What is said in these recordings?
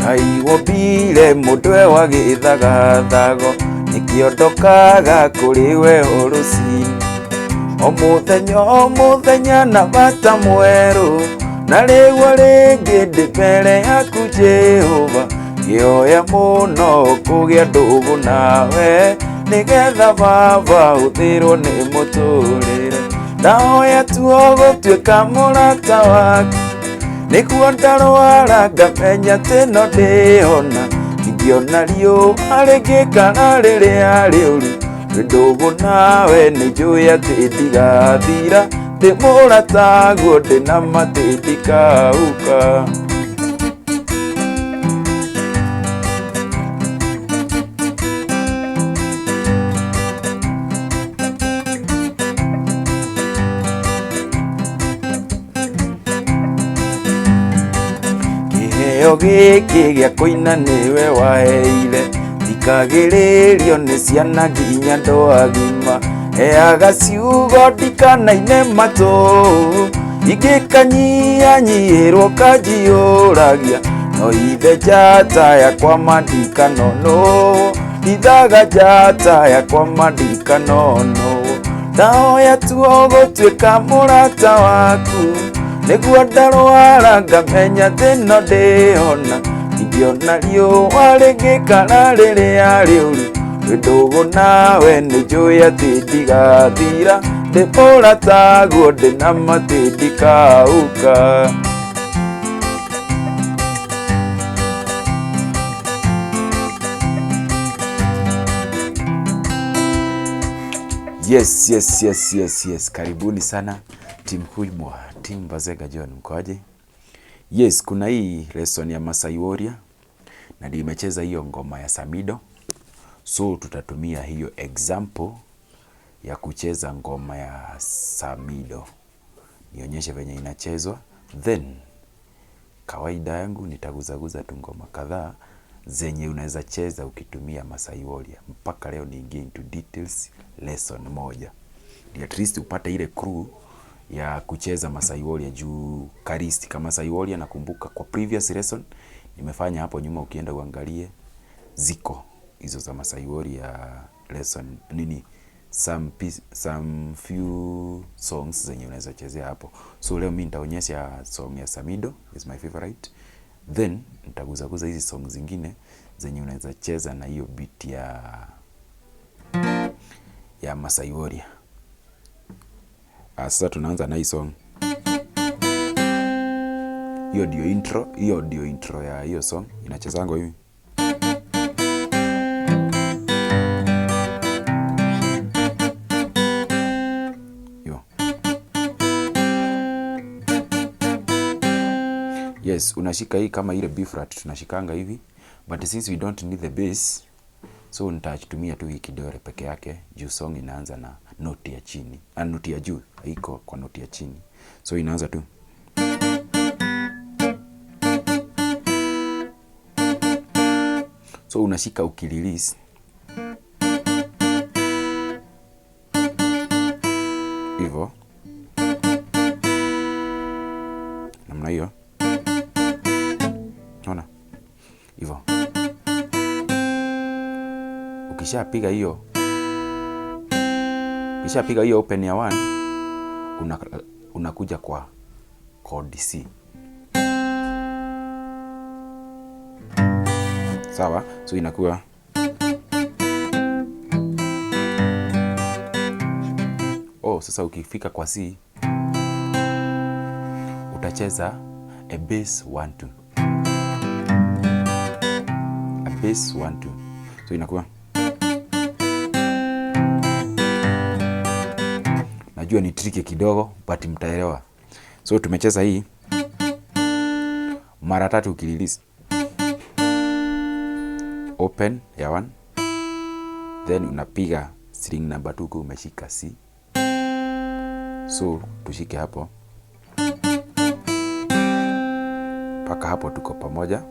Ngai wombire mũndũ e wa gĩthagathago, nĩkĩo ndokaga kũrĩ we o rũcinĩ. O mũthenya o mũthenya na bata mwerũ, na rĩu o rĩngĩ ndĩ mbere yaku Jehova, ngĩhoya mũno kũgĩa ndũgũ nawe, nĩgetha Baba ũthĩrwo nĩ mũtũrĩre. Ndahoya tu o gũtuĩka mũrata waku, nĩguo ndarwara ngamenya atĩ no ndĩhona, ingĩona riũa rĩngĩkara rĩrĩa rĩũru, ndĩ ndũgũ nawe nĩnjũĩ atĩ ndigathira, ndĩ mũrataguo ndĩ na ma atĩ ndikauka. Kĩheo gĩkĩ gĩa kũina nĩwe waheire, ndikagĩrĩrio nĩ ciana nginya andũ agima, heaga ciugo ndikanaine matũ, ingĩkanyihanyiihĩrwo kanjiyũragia, no ithe njata yakwa ma ndikanonwo, hithaga njata yakwa ma ndikanonwo. Ndahoya tu o gũtuĩka mũrata waku, nĩguo ndarwara ngamenya atĩ no ndĩhona, ingĩona riũa rĩngĩkara rĩrĩa rĩũru, ndĩ ndũgũ nawe nĩnjũĩ atĩ ndigathira, ndĩ mũrataguo ndĩ na ma atĩ ndikauka. Yes, yes, yes, yes, yes. Karibuni sana Team Huimwa, Team Bazega John, mkoaje? Yes, kuna hii lesson ya Masai Warrior na nimecheza hiyo ngoma ya Samido, so tutatumia hiyo example ya kucheza ngoma ya Samido, nionyeshe venye inachezwa, then kawaida yangu nitaguzaguza tu ngoma kadhaa zenye unaweza cheza ukitumia Masai Warrior. Mpaka leo niingie into details lesson moja, ndio at least upate ile crew ya kucheza Masai Warrior juu karisti kama Masai Warrior. Nakumbuka kwa previous lesson nimefanya hapo nyuma, ukienda uangalie ziko hizo za Masai Warrior lesson nini, some piece, some few songs zenye unaweza chezea hapo. So leo mimi nitaonyesha song ya Samido is my favorite, then nitaguzaguza hizi song zingine zenye unaweza cheza na hiyo beat ya Masai Warrior. Sasa tunaanza na hii song. Hiyo ndio intro, hiyo ndio intro ya hiyo song inachezangwa hivi. Yo. Yes, unashika hii kama ile B flat tunashikanga hivi, but since we don't need the bass, so nitatumia tu hii kidole peke yake juu song inaanza na noti ya chini, na noti ya juu haiko kwa noti ya chini, so inaanza tu. So unashika ukirelease hivyo namna hiyo, unaona hivyo. Ukishapiga hiyo, ukishapiga hiyo open ya 1, unakuja kwa chord C. Sawa, so inakuwa oh, sasa ukifika kwa C utacheza a bass 1 2, a bass 1 2, so inakuwa, najua ni tricky kidogo but mtaelewa. So tumecheza hii mara tatu ukirelease open ya 1, then unapiga string number 2 ukiwa umeshika C. So tushike hapo mpaka hapo tuko pamoja.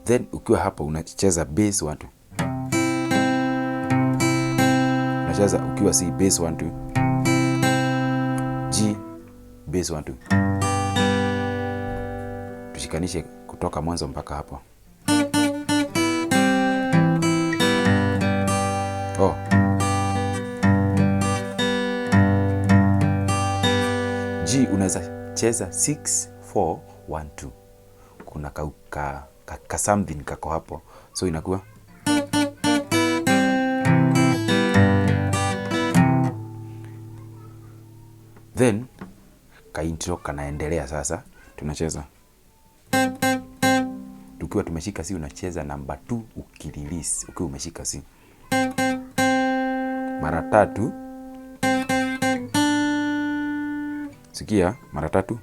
Then ukiwa hapo unacheza bass 1 2, unacheza ukiwa C bass 1 2, G bass 1 2. Tushikanishe kutoka mwanzo mpaka hapo. Oh. G unaweza cheza 6 4 1 2. Kuna ka something kako hapo. So inakuwa then ka intro kanaendelea sasa. Tunacheza tukiwa tumeshika C, unacheza namba 2 ukirelease ukiwa umeshika C mara tatu. Sikia, mara tatu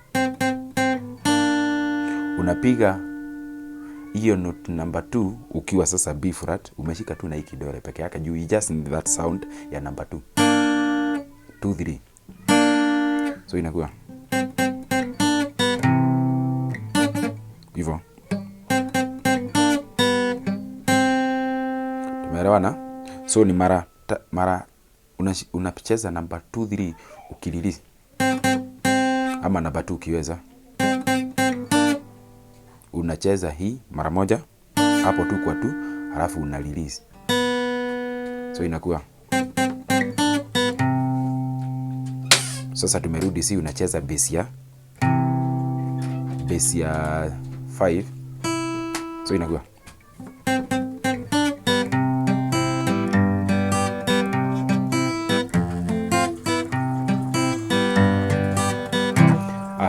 unapiga hiyo note number 2 ukiwa sasa B flat, umeshika tu na hii kidole peke yake juu you just need that sound ya number 2 2 3. So inakuwa hivyo. Tumeelewana? So ni mara unacheza number 2 3 ukirelease, ama namba 2 ukiweza. Unacheza hii mara moja hapo tu kwa tu, halafu una release. So inakuwa sasa tumerudi C, unacheza bass ya 5. So inakuwa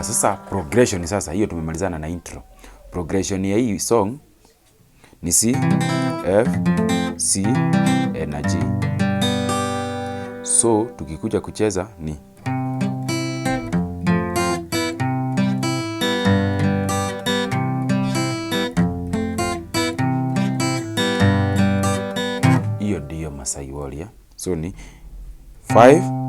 sasa progression sasa hiyo tumemalizana na intro. Progression ya hii song ni C, F, C, A na G. So tukikuja kucheza ni hiyo ndiyo Masai Warrior. So ni 5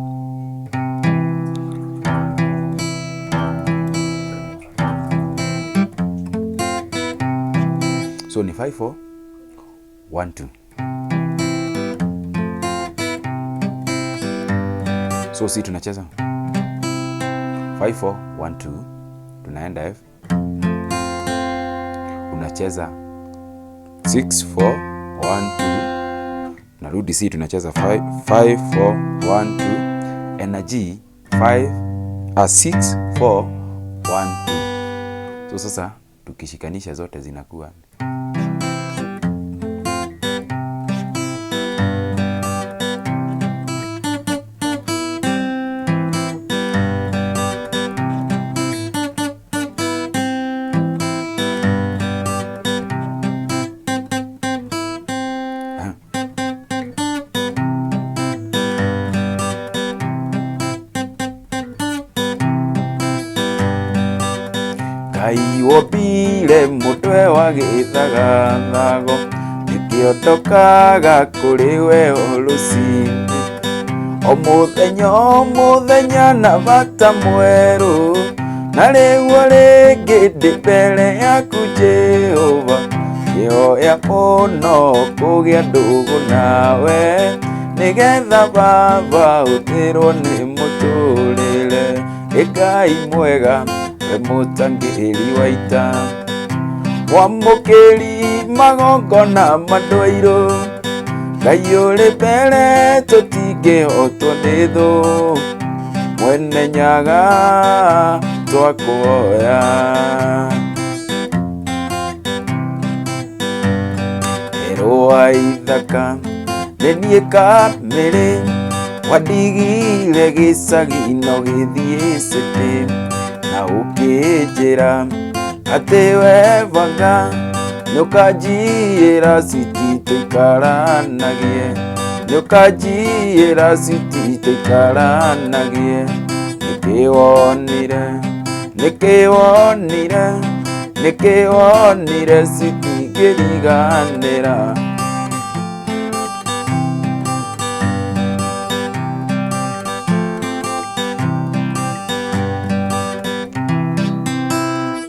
So ni 5 4 1 2. So C tunacheza 5 4 1 2, tunaenda F, unacheza 6 4 1 2, tunarudi C tunacheza 5 5 4 1 2, na G 5 6 4 1 2. So sasa tukishikanisha zote zinakuwa Ngai wombire mutwe wa gĩthagathago, nĩkĩo ndokaga kũrĩ we o rũcinĩ, o mũthenya o mũthenya na bata mwerũ, na rĩu o rĩngĩ ndĩ mbere yaku Jehova, ngĩhoya mũno kũgĩa ndũgũ nawe, nĩgetha Baba ũthĩrwo nĩ mũtũrĩre. Ĩ Ngai mwega, we mũtangĩri wa ita, mwamũkĩri magongona mandwairũ, Ngai ũrĩ mbere tũtingĩhotwo nĩ thũ, mwene Nyaga twakũhoya. Werũ wa ithaka nĩ niĩ kamĩrĩ, wandigire gĩcagi no gĩthiĩ city, na ũkĩnjĩra atĩ we banga nĩũkanjiyĩra citi tũikaranagie, nĩũkanjiyĩra citi tũikaranagie. Nĩkĩ wonire, nĩkĩ wonire, nĩkĩ wonire citi ngĩriganĩra.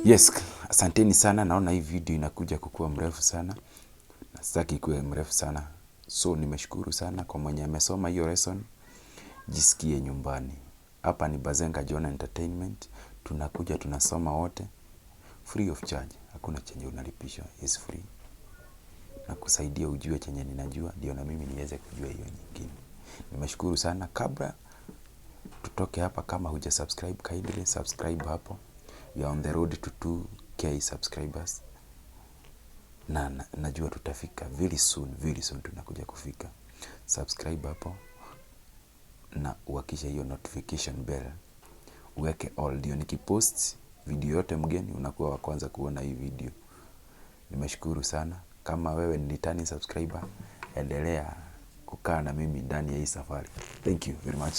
Yes, asanteni sana. Naona hii video inakuja kukua mrefu sana na sitaki ikuwe mrefu sana, so nimeshukuru sana kwa mwenye amesoma hiyo lesson. Jisikie nyumbani. Hapa ni Bazenga John Entertainment, tunakuja tunasoma wote. Free of charge, hakuna chenye unalipishwa, is free. Na kusaidia ujue chenye ninajua, ndio na mimi niweze kujua hiyo nyingine. Nimeshukuru sana. Kabla tutoke hapa, kama huja subscribe, kindly subscribe hapo. We are on the road to 2K subscribers na najua tutafika very soon, very soon tunakuja kufika. Subscribe hapo na uhakishe hiyo notification bell uweke all, ndio nikipost video yote mgeni unakuwa wa kwanza kuona hii video. Nimeshukuru sana. Kama wewe ni returning subscriber, endelea kukaa na mimi ndani ya hii safari. Thank you very much.